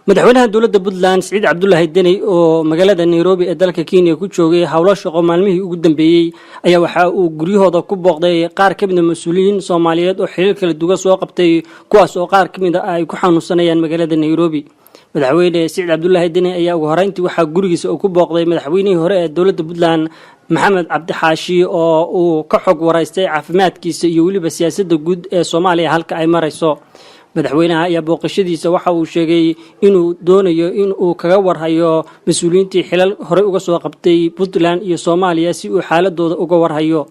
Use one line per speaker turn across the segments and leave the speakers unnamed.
Madaxweynaha dowladda Puntland, Siciid Cabdulaahi Deni, oo magaalada Nairobi ee dalka Kenya ku joogay howlo shaqo maalmihii ugu dambeeyey, ayaa waxa uu guryahooda ku booqday qaar ka mid a mas-uuliyiin Soomaaliyeed oo xiriir kala duwan soo qabtay, kuwaas oo qaar ka mid a ay ku xanuunsanayaan magaalada Nairobi. Madaxweyne Siciid Cabdulaahi Deni ayaa ugu horeyntii waxaa gurigiisa uu ku booqday madaxweynihii hore ee dowladda Puntland, Maxamed Cabdixaashi, oo uu ka xog waraystay caafimaadkiisa iyo weliba siyaasadda guud ee Soomaaliya halka ay marayso. Madaxweynaha ayaa booqashadiisa waxa uu sheegay inuu doonayo in uu kaga warhayo mas-uuliyiintii xilal horey uga soo qabtay Puntland iyo Soomaaliya, si uu xaaladooda uga warhayo.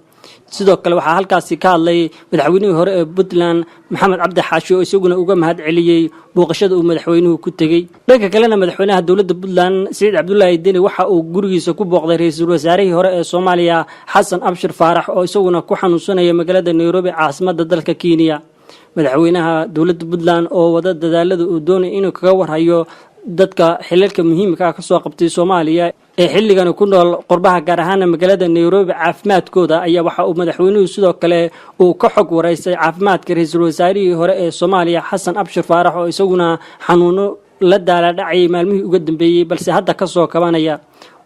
Sidoo kale waxaa halkaasi ka hadlay madaxweynihii hore ee Puntland, Maxamed Cabdi Xaashi, oo isaguna uga mahad celiyey booqashada uu madaxweynuhu ku tegey. Dhanka kalena, madaxweynaha dowladda Puntland, Siciid Cabdulaahi Deni, waxa uu gurigiisa ku booqday ra-iisul wasaarihii hore ee Soomaaliya, Xasan Abshir Faarax, oo isaguna ku xanuunsanaya magaalada Nairobi, caasimadda dalka Kenya. Madaxweynaha dowladda Puntland oo wada dadaalada uu doonaya inuu kaga warhayo dadka xilalka muhiimka ah kasoo qabtay Soomaaliya ee xilligani ku nool qurbaha, gaar ahaana magaalada Nairobi, caafimaadkooda, ayaa waxa uu madaxweynuhu sidoo kale uu ka xog waraystay caafimaadka ra-iisul wasaarihii hore ee Soomaaliya, Xasan Abshir Faarax, oo isaguna xanuuno la daaladhacayay maalmihii uga dambeeyey, balse hadda kasoo kabanaya.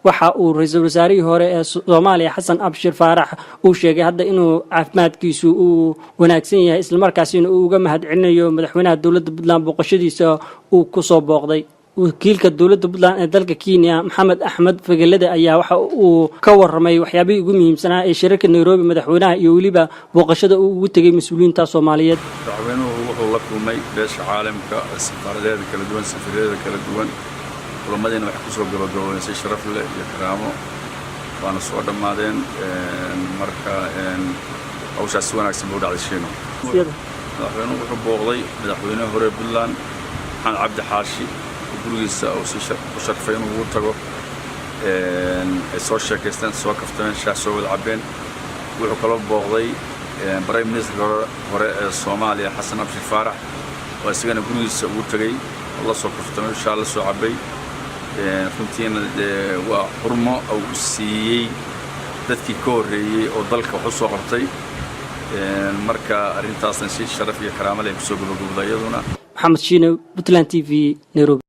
Waxa uu ra-iisul wasaarihii hore ee Soomaaliya, Xasan Abshir Faarax, uu sheegay hadda inuu caafimaadkiisu uu wanaagsan yahay, islamarkaasina uu uga mahad celinayo madaxweynaha dowladda Puntland booqashadiisa uu kusoo booqday. Wakiilka dowladda Puntland ee dalka Kenya, Maxamed Axmed Fagelade, ayaa waxa uu ka waramay waxyaabihii ugu muhiimsanaa ee shirarka Nairobi madaxweynaha iyo weliba booqashada uu ugu tegay mas-uuliyiinta Soomaaliyeed.
Madaxweynuhu wuxuu la kulmay beesha caalamka, safaaradeeda kala duwan, safiiradeeda kala duwan. Kulamadiina waxay kusoo gabagaboobeen si sharaf leh iyo karaamo, waana soo dhammaadeen. Marka hawshaas si wanaagsan buu dhacday, Shiino. Madaxweynuhu wuxuu booqday madaxweynaha hore Puntland, Maxamed Cabdi Xaashi, gurigiisa uu si ku sharfay inuu ugu tago. Ay soo sheekaysteen, soo kaftameen, shaah soo wada cabbeen. Wuxuu kaloo booqday prime ministerka hore ee Soomaaliya, Xasan Abshir Faarax, oo isagana gurigiisa ugu tegey oo la soo kaftamay, shaah la soo cabbay. Runtiina dee waa xurmo uu siiyey dadkii ka horreeyey oo dalka wax u soo qabtay. Marka arrintaasna si sharaf iyo karaamo leh kusoo gabagabowda iyaduna.
Maxamed Shiine, Puntland TV, Nairobi.